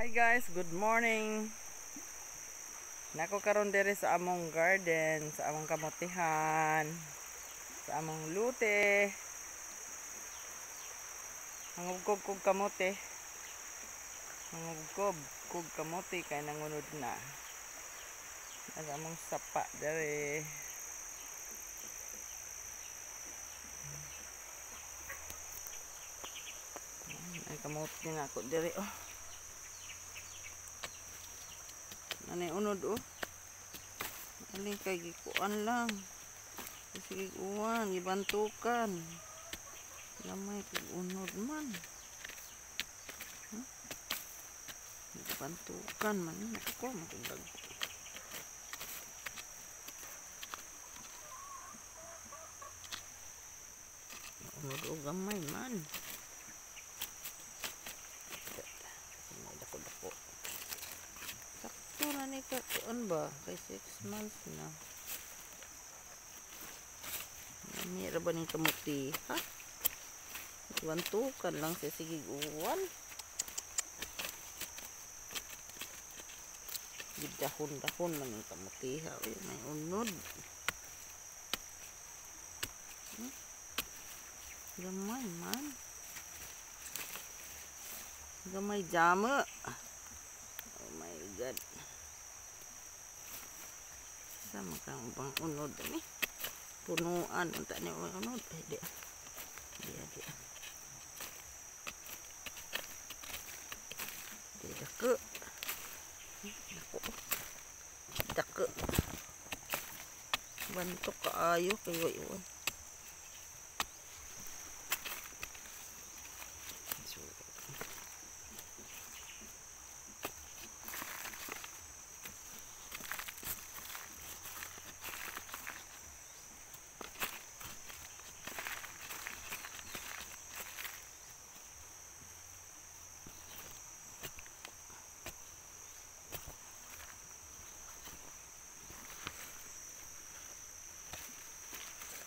Hi guys, good morning. Nako karon diri sa among garden, sa among kamotihan, sa among lute. Mangubkob kog kamote. Mangubkob kog kamote kay nangunod na. Sa among sapa diri. Ay kamote na ako diri oh. Anay unod oh. Alin kay gikuan lang. Sige uwan, gibantukan. Lamay kay unod man. Huh? Gibantukan man ako matungdag. Unod og gamay man. Dako-dako. Sakto na ni ka kuan ba kay 6 months na. Mira ba ning kamuti ha? Bantukan lang siya sige uwan. Gidahon-dahon man ning kamuti ha. Uy, may unod. Gamay man. Gamay jama. Oh my God. Sama kang ubang unod ni. Punuan unta ni unod. Ay di. Di di. Di dako. Dako. Dako. Bantok kaayo kayo iwan.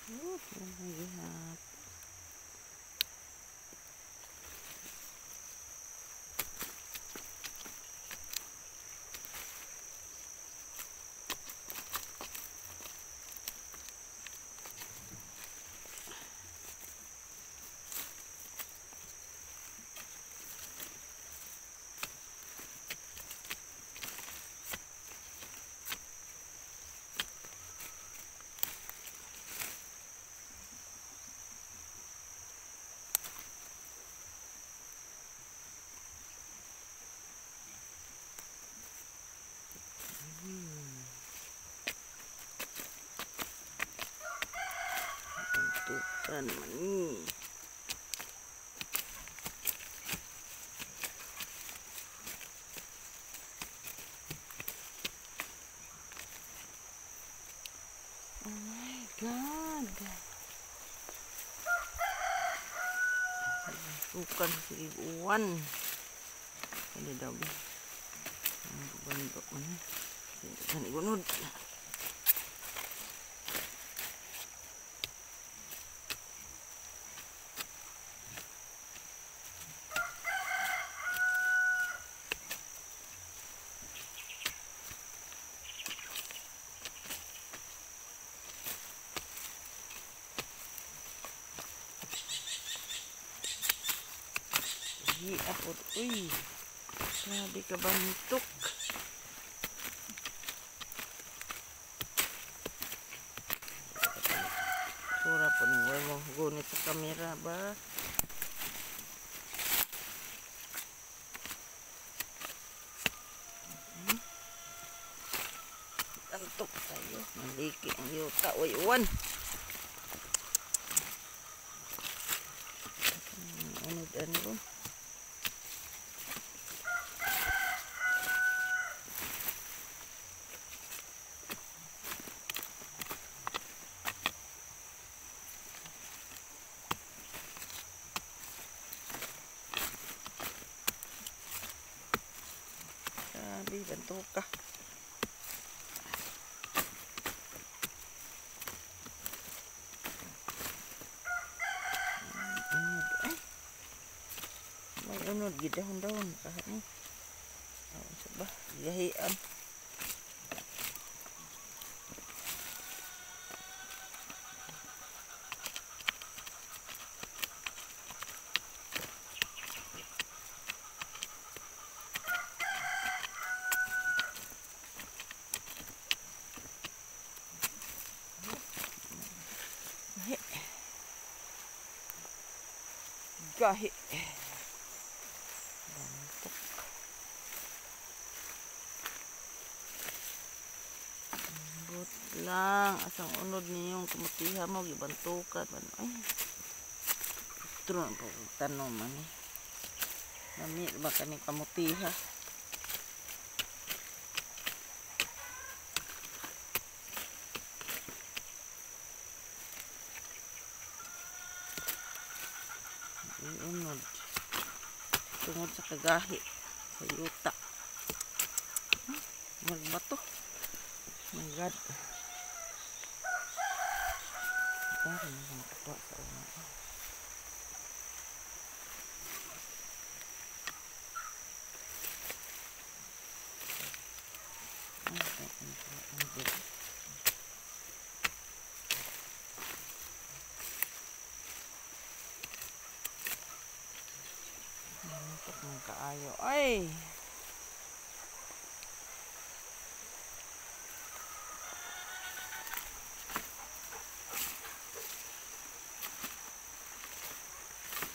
Oh my God. Tukan man ni. Oh my God. Tukan sige uwan. Ano daw ba? Ang bandok man ni. Kan igunod. Apot, uy, grabe ka bantok. Sura po ni mo gunit sa kamera ba? Bantok tayo, maliki ang yuta, uy, uwan. Ano ano? Grabe, bantuka. Unod ay. May unod gidahon-dahon kahit ni. Oh, ba? Gahian. Gahi. Bantok. Ambot lang. Asang unod niyong kamutiha mo. Gibantukan. Ay. Ito na po. Tanom man eh. Lami ba ka ni kamutiha? Unod tungod sa kagahi sa yuta. Magbato. My God. Dari na makakuha sa una. Kaayo. Ay!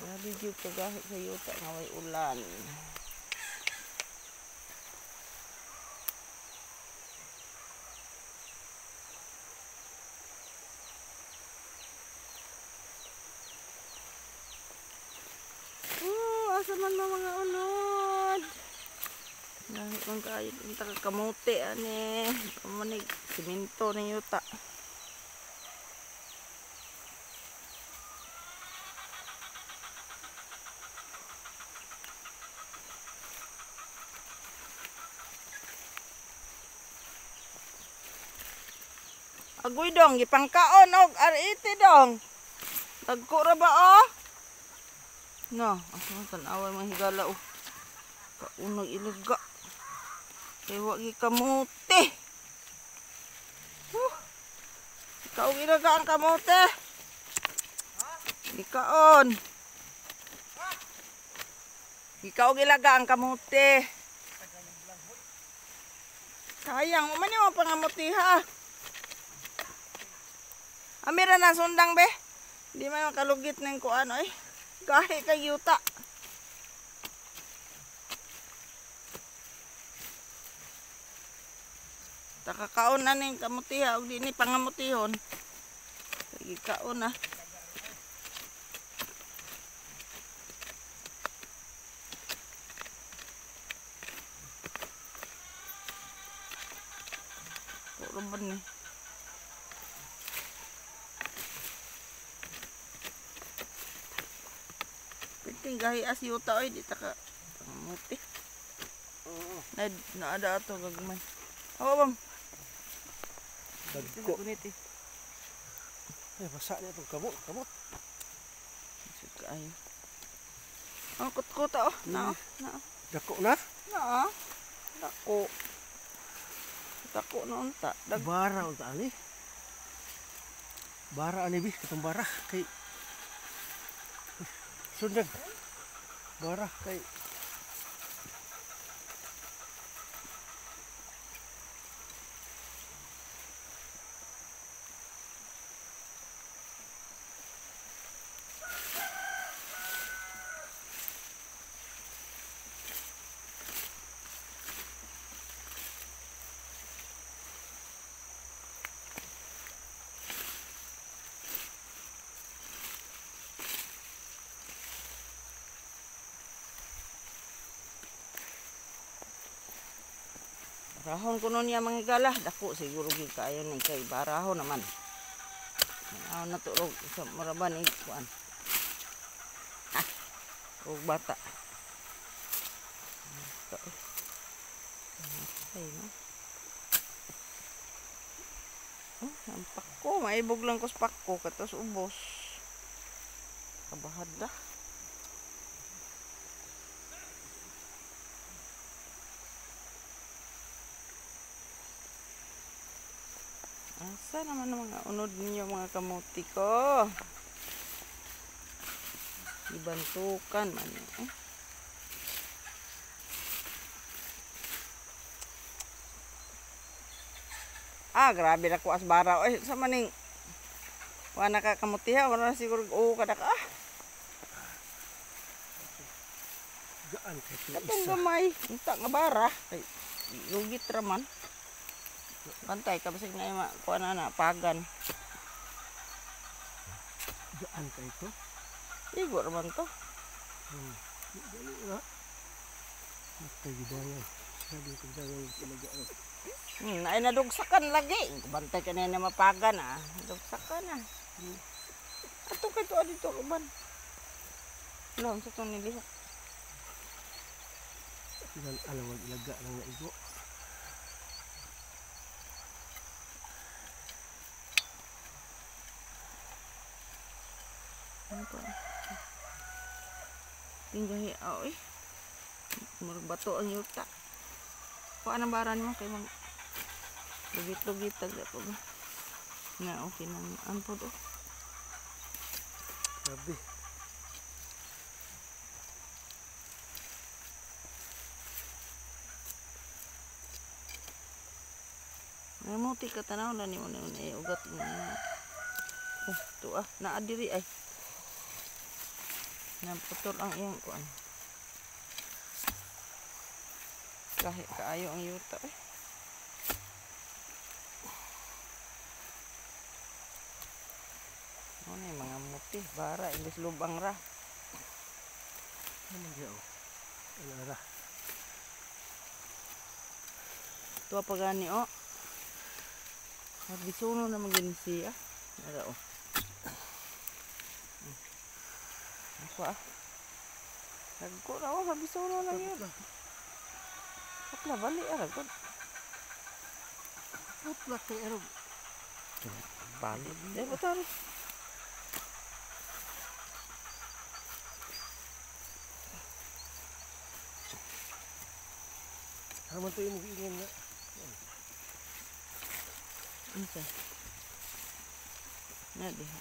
Grabe jud kagahi sa yuta nga way ulan. Asa man mo mga unod? Gahi man kaayo unta ka kamote ani. Manig simento ni yuta. Agoy dong, gipangkaon og RET dong. Dagko ra ba oh? No, asa man tan-awa mga higala oh. Kaunag ilaga. Kay wa gi kamote. Huh. Kaog ilaga ang kamote. Gikaon. Gikaog ilaga ang kamote. Sayang, man yung pangamote ha. Amira na sundang be. Di man makalugit ning kuan oy. Gahi kay yuta. Takakaon na ning kamutiha og di ni pangamutihon. Gikaon na. Puro ba ni? Gahi as yuta oy di ta ka pangamuti. Na naada ato gagmay. Awa bang. Dagko. Ay basa ni atong kamot, kamot. Sud kaayo. Ang kutkuta oh, na. Na. Dako na? Na. Dako. Dako na unta. Bara unta ani. Bara ani bi katong bara kay sundan. Bara kay Barahon kuno niya mga higala. Dako siguro gyud kaayo ni kay barahon naman. Anaw na to og sa muraban ni kuan. Ah, og bata. Ay no. Oh, ang pakko, maibog lang ko sa pakko katos ubos. Kabahad da. Asa naman ang mga unod ninyo mga kamuti ko? Ibantukan man. Eh. Ah, grabe na kuas bara. Oy, sa maning wala ka kamuti ha, wala na siguro oo kada ka. Ah. Gaan kay Katong gamay, unta nga bara. Ay, lugit ra man. Bantay ka basig na ima kuan na pagan. Gaan kay to. Igo ra man to. Dali ra. Matay gidayan. Sabi ko gidayan ilaga ra. Ay nadugsakan lagi. Bantay ka na mapagan ah. Dugsakan ah. Ato kay to dito uban. Wala sa tong nilihok. Ilan alam wag ilaga lang na igo. Ano to? Tinggahi aw eh. Murag bato ang yuta. Kuha ng bara nimo kay mang lugit-lugit tagda pa ba? Na okay na ampod oh. Grabe. Namuti ka tanaw na nimo na ugat mo na. Oh, to ah, naa diri ay. Naputol ang iyang kuan. Kahit kaayo ang yuta eh. Ano na yung mga muti, bara, imbes lubang ra. Ano diya oh? Ano ra? Tuwa pa gani oh. Mabisuno na magini siya. Nara oh. Ako ah. Nagko na oh, mabisuno lang yun. Kapla bali ah, ragod. Putla kay arog. Bali. Dai ba taro? Haman to imong giingon na. Unsa? Na diha.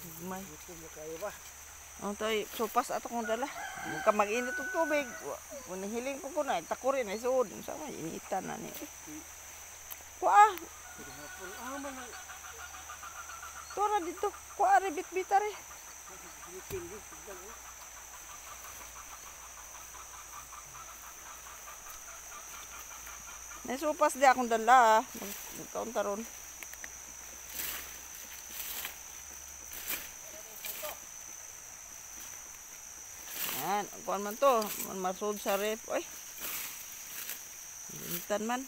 Gumay. Gutom na kayo ba? Ang toy sopas ato kong dala. Huwag ka mag-init og tubig. Kung nahiling po ko na, takurin ay suod. Unsa may initan na ni. Kuha. Pero hapon ah man ang Tora dito. Kuha re bitbita re. Nasupas di akong dala. Magkaunta ron. Yan. Kuan man to. Masud sa rep. Ay. Initan man.